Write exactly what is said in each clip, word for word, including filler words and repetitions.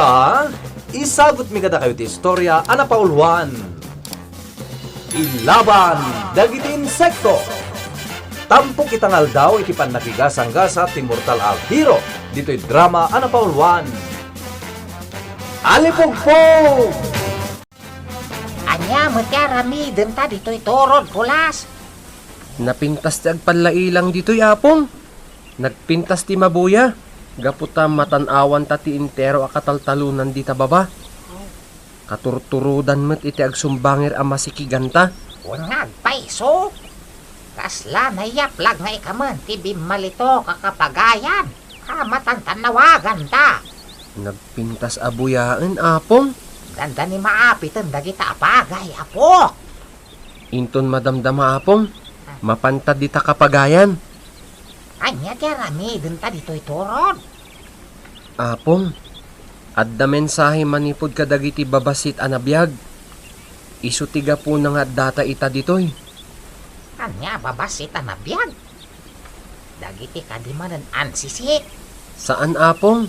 A, isagutmi kadakayo ti istorya a napauluan. Ilaban dagiti insekto. Tampok ita nga aldaw iti pannakigasanggasat ti mortal a hero ditoy drama a napauluan. Alipugpog! Ania met ti aramidenta ditoy turod, Kulas? Napintas ti agpallailang ditoy, Apong. Nagpintas ti mabuya, gapu ta matan-awanta ti entero a kataltalonan dita baba. Katurturodan met iti agsumbangir a masikiganta. Wen nga agpayso, kasla nayaplag nga ikamen ti bimmalitok a kapagayan a matantannawaganta. Nagpintas a buyaen, Apong. Dandani maapiten dagita a pagay, Apo. Inton madamdama, Apong, mapanta dita kapagayan. Ania ti aramidenta ditoy turod? Apong, adda mensahe manipud kadagiti babassit a nabiag. Isu ti gapuna nga addata ita ditoy. Ania a babassit a nabiag? Dagiti kadi manen ansisik? Saan, Apong.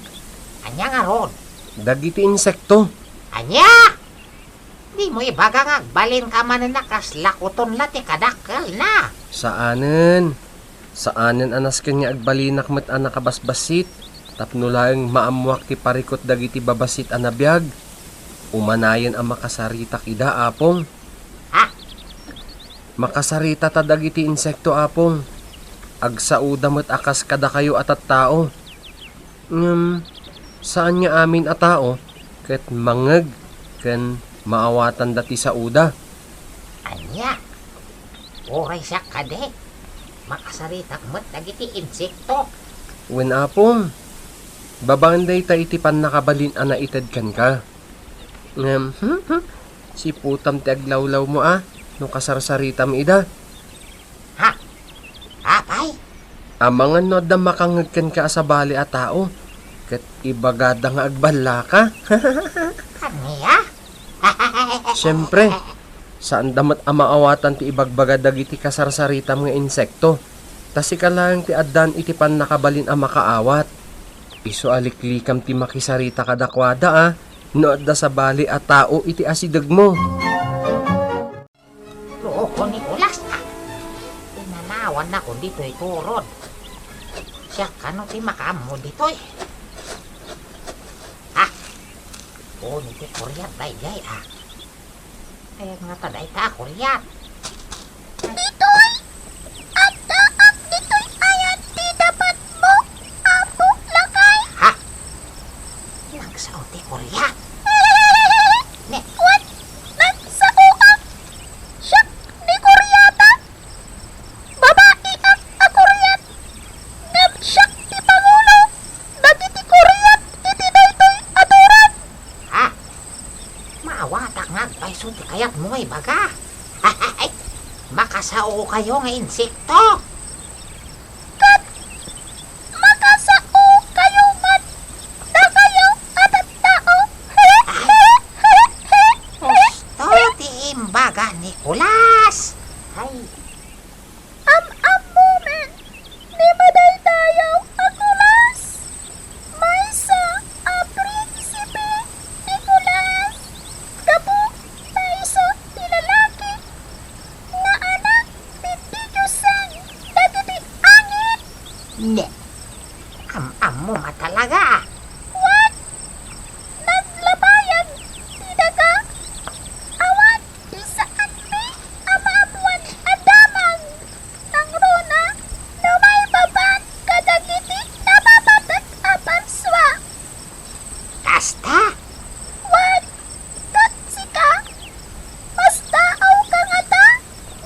Ania ngarud? Dagiti insekto. Ania? Dimo ibaga nga agbalinka manen a kasla kuton la ti kadakkelna? Saanen. Saanen a nasken nga agbalinak met a nakabasbassit, tapno laeng maammoak ti parikut dagiti babassit a nabiag. Umanayen a makasaritak ida, Apong. Ha? Makasaritata dagiti insekto, Apong. Agsaoda met a kas kadakayo a tattao. Ngem, saan nga amin a tao ket mangngeg ken maawatanda ti saoda. Ania? Uray siak kadi, makasaritak met dagiti insekto. Wen, Apong, babaen dayta iti pannakabalin a naited kenka. Ngem, siputam ti aglawlawmo a no kasarsaritam ida. Ha? Apay? Amangan no adda makangngeg kenka a sabali a tao, ket ibagada nga agballaka. Ania? Siempre, saanda met a maawatan ti ibagbaga dagiti kasarsaritam nga insekto, ta sika laeng ti addan iti pannakabalin a makaawat. Isu a liklikam ti makisarita kadakuada a no adda sabali a tao iti asidegmo. Loko ni Kulas, a. Inanawannakon ditoy turod. Siak kano ti makaammo ditoy? Ha? Uni ti kuriat daydiay, a. Kayat ngata dayta a kuriat. Ditoy! Addaak ditoy ayan ti dapatmo, Apo Lakay. Ha? Nagsao ti kuriat? Ne? Wen, nagsaoak. Siak ni kuriata. Babaiak a kuriat. Ngem siak ti pangulo dagiti kuriat iti daytoy a turod. Ha? Maawatak nga agpayso ti kayatmo nga ibaga. Makasaokayo nga insekto. Ket makasaokayo met dakayo a tattao. Husto ti imbaga ni Kulas. Ay. Am-ammomi ni madaydayaw a Kulas. Maysa a prinsipe ni Kulas. Gapu ta isu ti lalaki nga anak ti didiosen dagiti angin. Ne. Am-ammom a talaga. Wen, naglabayag ti daga. Awan ti saanmi a maammoan a damag. Nangruna no maipapan kadagiti napapatek a parsua. Kasta? Wen, ket sika, mastaawka ngata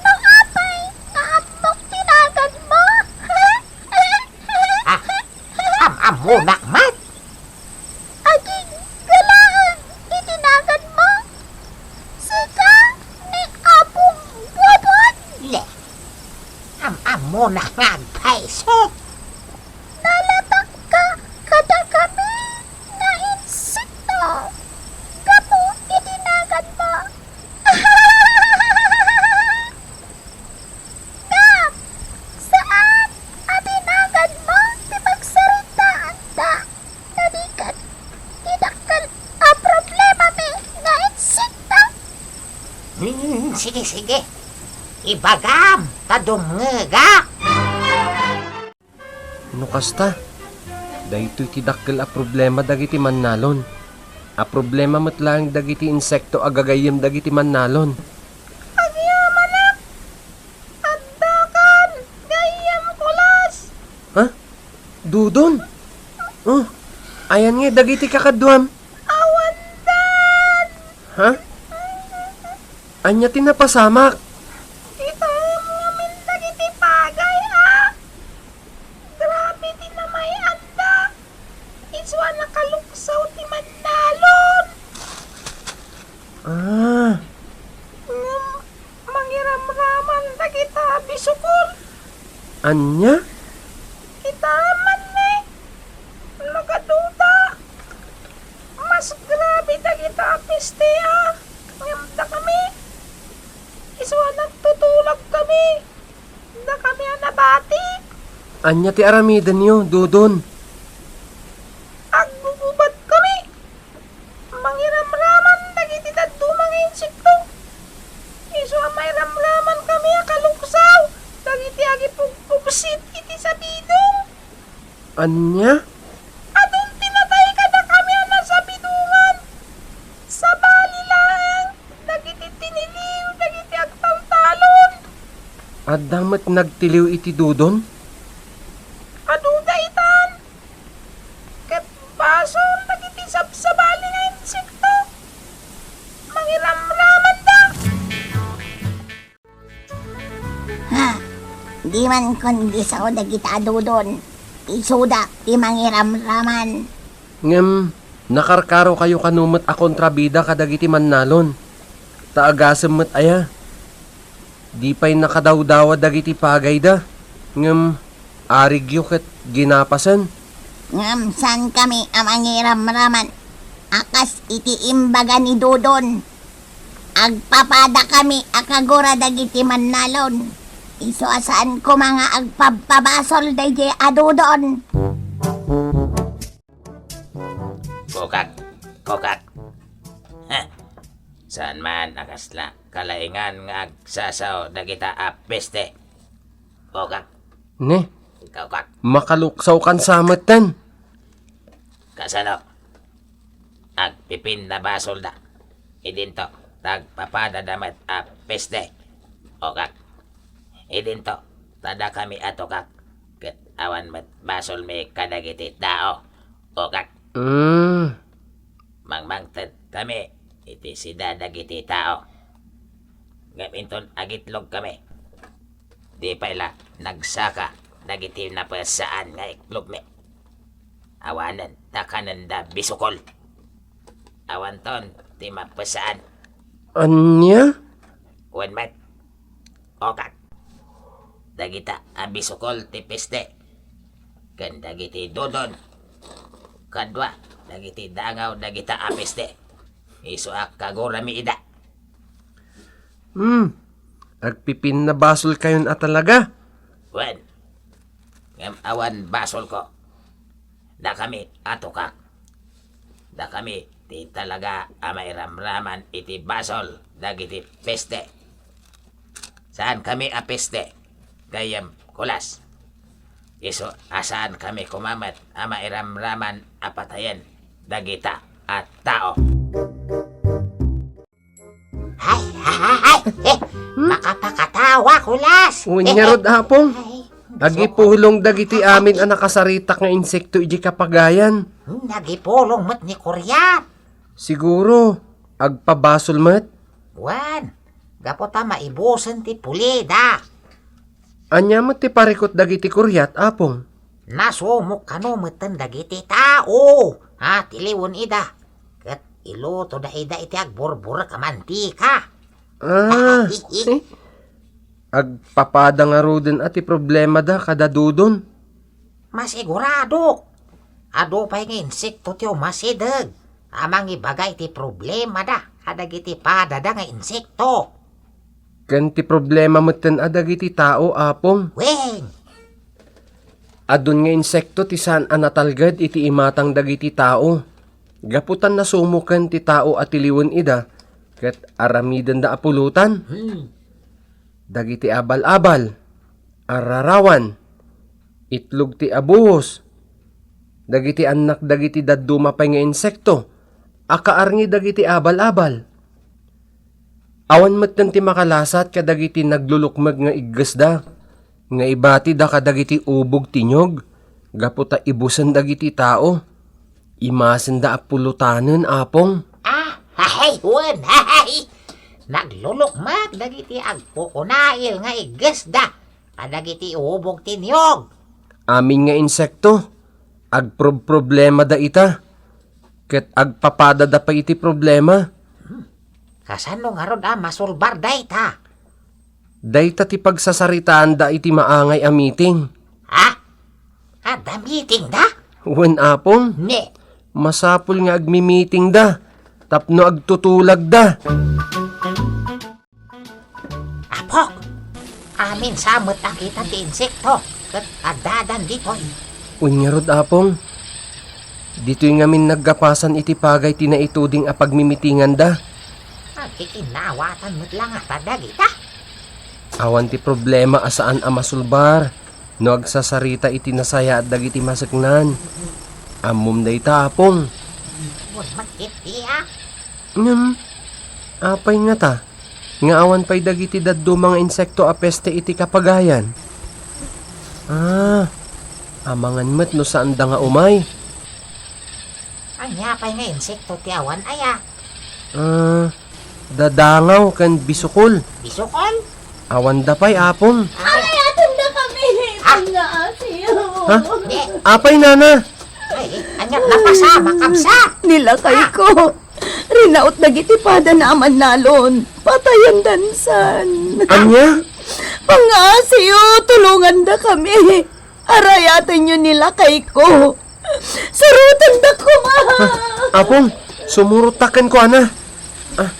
no apay nga ammok ti naganmo? Ah, am-ammonak met. Agiggalaem iti naganmo. Sika ni Apong Bobot. Ne. Am-ammonak nga agpayso. Nalatakka kadakami nga insekto gapu iti naganmo. Ngem, saan a ti naganmo ti pagsaritaanda. Nadikat ti dakkel Sige, sige. Ibagam ta dumngegak. No kasta, daytoy ti dakkel a problema dagiti mannalon. A problema met laeng dagiti insekto a gagayyem dagiti mannalon. Agyamanak! Addakan! Gayyem, Kulas! Ha? Dodon? Oh, ayan nga dagiti kakaduam? Awandan! Ha? Ania ti napasamak? Kitaem ngamin dagiti pagay, a? Grabe ti namayan-da. Isu a nakaluksaw ti mannalon. Ah. Ngem mangiramraman dagita a bisukol. Ania? Kitaem man ni. Nagaduda. Mas grabe dagita a peste, a. Ngem dakami, isu a nagtutulagkami. Dakami a nabati. Ania ti aramidenyo, Dodon? Aggugubadkami. Mangiramraman dagiti dadduma nga insekto. Isu a mairamramankami a kaluksaw dagiti agipugpugsit iti sabidong. Ania? Adun ti natay kadakami a nasabidongan. Sabali laeng dagiti tiniliw dagiti agtaltalon. Adda met nagtiliw iti Dodon? Aduda itan. Ket basol dagiti sabsabali nga insekto. Mangiramramanda. Ha? Di man kon disaw dagita a Dodon. Isuda ti mangiramraman. Ngem, nakarkarokayo kano met a kontrabida kadagiti mannalon. Ta agasem met aya. Di pay nakadawdawa dagiti pagayda. Ngem, arigyo ket ginapasen. Ngem saankami a mangiramraman a kas iti imbaga ni Dodon. Agpapadakami a kagura dagiti mannalon. Isu a saan koma nga agpabpabasol daydiay a Dodon. Kokak, kokak. Heh. Saan man a kasla kalaingan nga agsasao dagita a peste. Kokak. Ne? Kokak. Makaluksaw kan sa metten. Kasano? Agpipinnabasolda. Idinto, ta agpapadada met a peste. Kokak. Idinto, ta dakami a tukak. Ket awan met basolmi kadagiti tao. Kokak. Mm. Mangmangted kami iti sida dagiti tao. Ngem inton agitlog kami, di pay la nagsaka dagiti napasaan nga iklogmi. Awanen ta kanenda bisukol. Awanton ti mapasaan. Ania? Wen met, kokak. Dagita a bisukol ti peste. Ken dagiti Dodon. Kadua, dagiti dangaw dagita a peste. Isu a kagurami ida. Hmm, agpipinnabasolkayon a talaga. Wen, ngem awan basolko. Dakami a tukak. Dakami ti talaga a mairamraman iti basol dagiti peste. Saankami a peste, gayyem, Kulas. Isu a saankami koma met a mairamraman a patayen dagita a tao. Hay, hay, hay, hay. Eh, hmm? Makapakatawa, Kulas. Unya rod, Apong. Ay, agipulong dagiti amin a nakasaritak nga insekto idiay kapagayan. Hmm, nagipulong met ni Kuryat. Siguro, agpabasol met. Wen, gapu ta maibusen ti pulida. Ania met ti parikut dagiti Kuryat, Apong? Nasumok kano metten dagiti tao. Ha, tiliwen ida. Ket ilutoda ida iti agburburek a mantika. Ah, eh, agpapada ngaruden a ti problemada kada Dodon. Masigurado. Adu pay nga insekto ti umasideg a mangibaga iti problemada kadagiti padada nga insekto. Ken ti problema metten a dagiti tao, Apong. Wen! Adun nga insekto ti saan a natalged iti imatang dagiti tao. Gapu ta nasumoken ti tao a tiliwen ida, ket aramidenda a pulutan. Hmm. Dagiti abal-abal, ararawan, itlog ti abuhos, dagiti annak dagiti dadduma pay nga insekto a kaarngi dagiti abal-abal. Awan metten ti makalasat kadagiti naglulukmeg nga iggesda, nga ibatida kadagiti ubog ti niyog gapu ta ibusen dagiti tao. Imasenda a pulutanen, Apong. Ah, ay, wen, ay. Naglulukmeg dagiti agkukunail nga iggesda kadagiti ubog ti niyog. Amin nga insekto, agprobproblemada ita, ket agpapadada pay iti problema. Kasano ngarud a masolbar dayta? Dayta ti pagsasaritaanda iti maangay a meeting. Ha? Adda meetingda? Wen, Apong. Ne. Masapul nga agmi-meetingda tapno agtutulagda. Apok, amin sa met a kita ti insekto ket addadan ditoy. Wen ngarud, Apong. Ditoy ngamin naggapasan iti pagay ti naituding a pagmimitinganda. Agkikinnawatan met la ngata dagita. Awan ti problema a saan a masolbar no agsasarita iti nasayaat dagiti maseknan. Ammom dayta, Apong. Wen met ketdi a. Ngem, apay ngata nga awan pay dagiti dadduma nga insekto a peste iti kapagayan? Ah, amangan met no saanda nga umay. Ania pay nga insekto ti awan aya? Ah, dadangaw ken bisukol. Bisukol? Awanda pay, Apong. Ay, atendakami. Ah! Nga asiyo. Ha? Di. Apay, nana? Ay, ania, napasamak, kabsat? Nilakayko. Rinaut dagiti padana a mannalon. Patayen dansan. Ania? Pangngaasiyo, tulongandakami. Arayatenyo ni lakayko. Surotendak koma. Ah, Apong, sumurot ta kenkuana. Ah,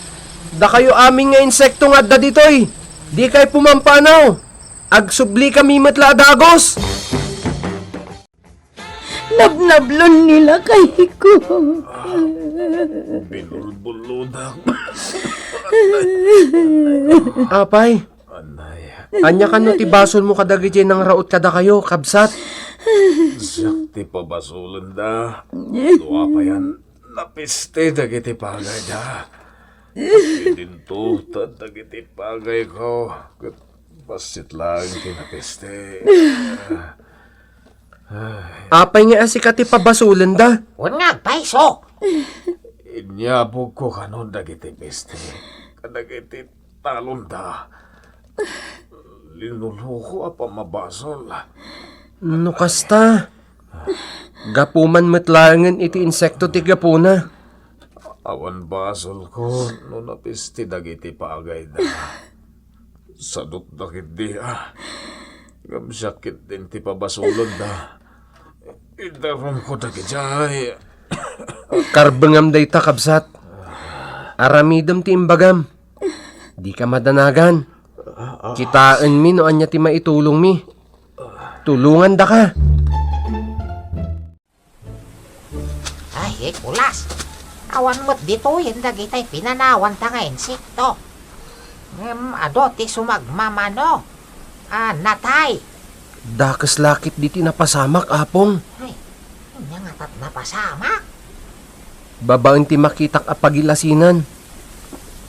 dakayo amin nga insekto nga adda ditoy. Dikay pumampanaw. Agsublikami met la a dagus. Nabnablon ni lakayko. Binulbulodak. Apay, Anay. Ania kano ti basolmo kadagiti nangraut kadakayo, kabsat? Siak ti pabasolenda. Dua payan, napiste dagiti pagayda. Idinto ta dagiti pagayko, ket bassit laeng ti napiste. Ay. Apay nga a sika ti pabasolenda? Wen nga agpayso. Inyabogko kano dagiti piste, kadagiti talonda. Linuloko a pammabasol. No kasta, gapu man met laengen iti insekto ti gapuna. Awan basolko no napiste dagiti pagayda. Sadutda ketdi a. Ngem siak ketdin ti pabasolenda. Idarumko dagidiay. Karbengam dayta, kabsat. Aramidem ti imbagam. Dika madanagan. Kitaenmi no ania ti maitulongmi. Tulongandaka. Ay, Nicolas, awan met ditoyen dagitay pinanawanta nga insekto. Ngem adu ti sumagmamano a natay. Dakes la ketdi ti napasamak, Apong. Ay, ania ngata ti napasamak? Babaen ti makitak a pagilasinan,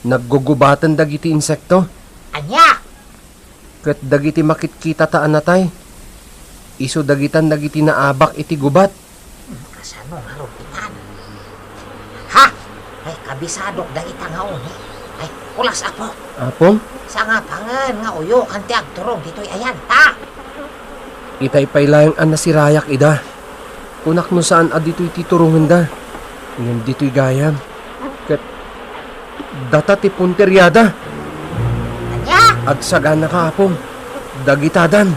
naggugubaten dagiti insekto. Ania? Ket dagiti makitkitata a natay, isu dagitan dagiti naabak iti gubat. Hmm, kasano ngarud itan? Ha? Ay, kabisadok dagita nga uni. Ay, Nicolas, Apo. Apong? Sangapangen nga uyokan ti agturong ditoy ayanta. Itay pay laeng a nasirayak ida. Kunak no saan a ditoy ti turongenda, ngem ditoy gayam. Ket data ti punteriada. Ania? Agsaganaka, Apong. Dagitadan.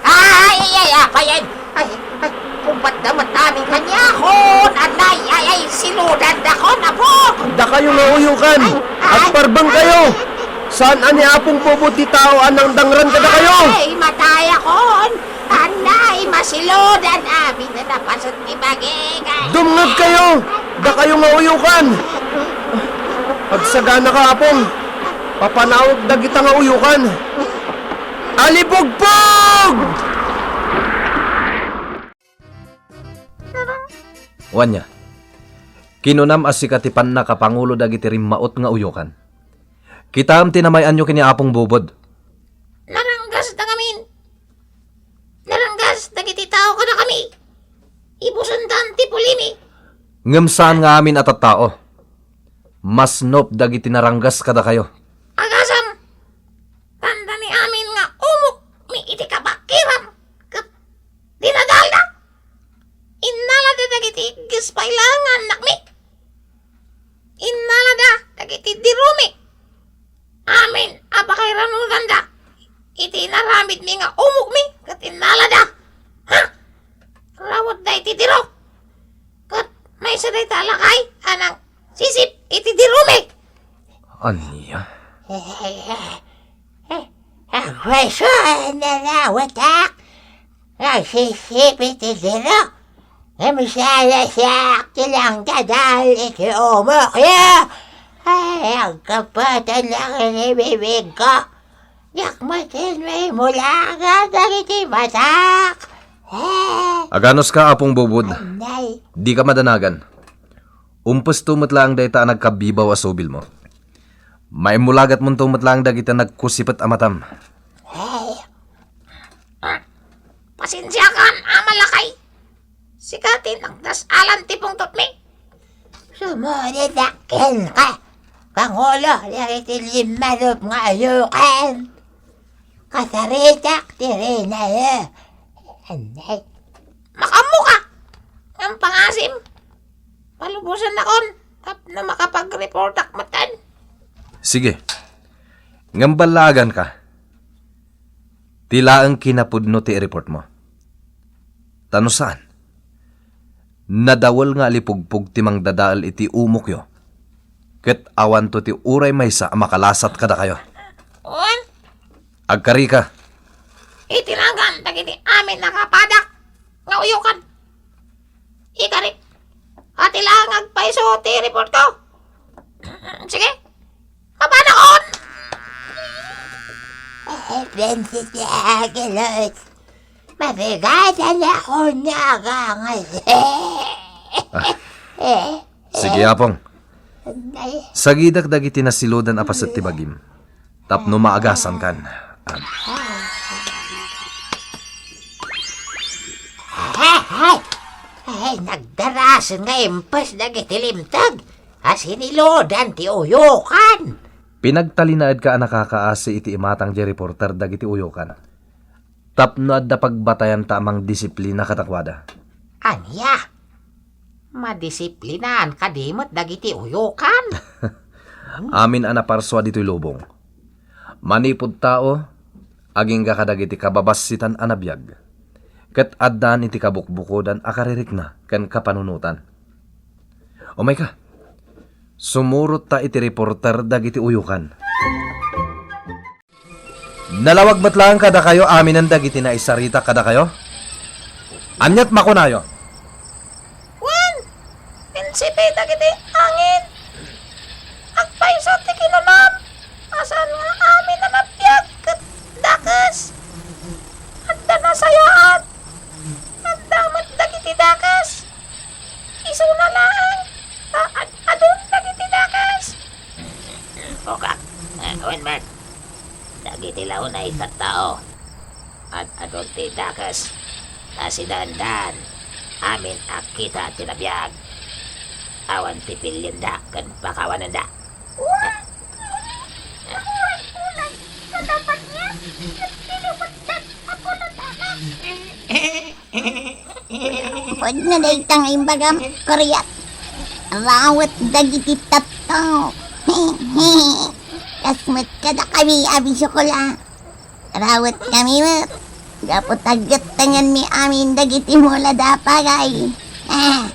Ay, ay, ay, apayen. Ay, ay, kumbatda met amin kaniakon. Anay, ay, ay, siludandakon, Apo. Dakayo nga uyokan. Ay, ay, agparbeng kayo. Saan a ni Apong Bobo ti tao a nangdangran kadakayo? Ay, matayakon. Anay, masiludan amin a napaset ti bagik. Dumngeg kayo! Dakayo nga uyokan! Agsagana ka, Apong. Papanawag dagita nga uyokan. Alipugpog! Wen aya, kinunam a sika ti pannakapangulo dagiti rimmaut nga uyokan. Kitaem ti namay-anyo ken ni Apong Bubod. Naranggasda ngamin. Naranggas dagiti tao kadakami. Ibusendan ti pulimi. Ngem saan nga amin a tattao. Masnop dagiti naranggas kadakayo. Agasam, tanda ni amin nga umokmi iti kabakiram ket dinadalda. Innalada dagiti igges pay laeng nga annakmi. Innalada dagiti dirumi. Amin a pakairanudanda iti inaramidmi nga umokmi ket innalada. Ha? Rawetda iti diro. Ket maysa dayta a lakay a nangsisip iti dirumi. Ania? Agweso a narawatak. Nagsisip iti diro. Ngem sala siak ti nangdadal iti umokyo. Ay, agkappatan lang iti bibigko. Diak matin maimulagan dagiti matak. Eh. Aganuska, Apong Bubod. Anay. Dika madanagan. Umpesto met laeng dayta a nagkabibaw a subilmo. Maimmulagatmonto met laeng dagiti nagkusipet a matam. Ay. Ah, pasensiakan, Ama Lakay. Sika ti nagdas-alan ti pungtotmi. Sumurodak kenka, Pangulo dagiti limmarup nga uyokan. Kasaritak ti reynayo. Anay. Makaammoka! Ngem pangasim, palubosennakon tapno makapagreportak metten. Sige. Ngem ballaaganka. Ti laeng kinapudno ti i-report mo. Ta no saan, nadawel nga alipugpog ti mangdadael iti umokyo, ket awanto ti uray maysa a makalasat kadakayo. Wen? Agkarika. Iti nagan dagiti amin a kapadak nga uyokan. Ikarik. Ati laeng agpayso ti reportko. Sige. Mapanakon! Eh, Prinsip Aguilos, mabigat a nakon nga agangay. Ah. Eh, sige, eh. Apong. Ay. Sagidak dagiti nasiludan a paset ti bagim. Tapno maagasankan. Ay, ay, ay, nagdarasen nga impes dagiti limteg a siniludan ti uyokan. Pinagtalinaedka a nakakaasi iti imatang ti reporter dagiti uyokan. Tapno adda pagbatayanta a mangdisiplina kadakuada. Ania? Madisiplinaan kadi met dagiti uyokan? Amin a naparsua ditoy lubong. Manipud tao, agingga kadagiti kababassitan a nabiag, ket addaan iti kabukbukodan a karirikna ken kapanunotan. Umayka, sumurotta iti reporter dagiti uyokan. Nalawag met laeng kadakayo aminen dagiti naisarita kadakayo? Aniat makunayo? Wen, prinsipe dagiti angin. Agpayso ti kinunam a saan nga amin a nabiag ket dakes. Adda nasayaat. Adda met dagiti dakes. Isuna laeng ta ad-adun dagiti dakes. Ukak, eh, wen met. Dagiti launay tattao, ad-adun ti dakes, ta sidaendaan amin a kita ti nabiag. Awan ti pilienda ken pakawanenda. Wen, wen, wen, wen, wen, ket tinupatda, apo na tama. Wen nga dayta nga imbagam, Kuriat. Rawet dagiti tattao. Kas met kadakami a bisukula. Rawet kami met. Gapu ta gettengenmi amin dagiti mula da pagay. Ah,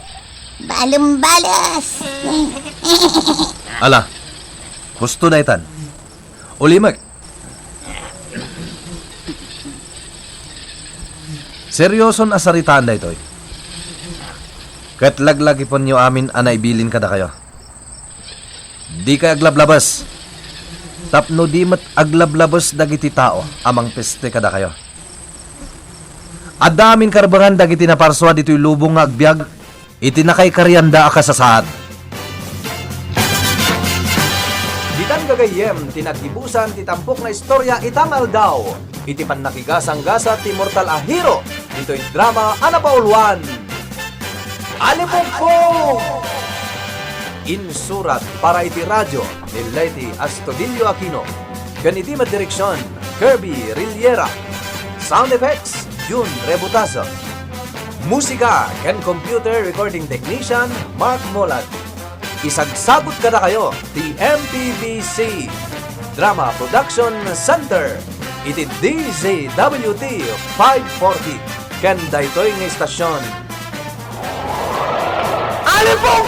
balumbales. Ala, husto daytan. Ulimek. Serioson a saritaan daytoy. Ket laglagipenyo amin a naibilin kadakayo. Dikay aglablabes, tapno di met aglablabes dagiti tao a mangpeste kadakayo. Adda amin karbengan dagiti naparsua ditoy lubong nga agbiag iti nakaikarianda a kasasaad. Ditan gagayyem ti naggibusan ti tampok nga istorya ita nga aldaw iti pannakigasanggasat ti mortal a hero ditoy drama a napauluan. Alipugpog! Insurat para iti radyo ni Leti Astudillo Aquino ken iti madireksion, Kirby Rillera. Sound effects, Jun Rebutazo. Musika ken computer recording technician, Mark Molag. Isagsagut kadakayo ti M P B C Drama Production Center iti D Z W T five forty ken daytoy nga istasion. Alipong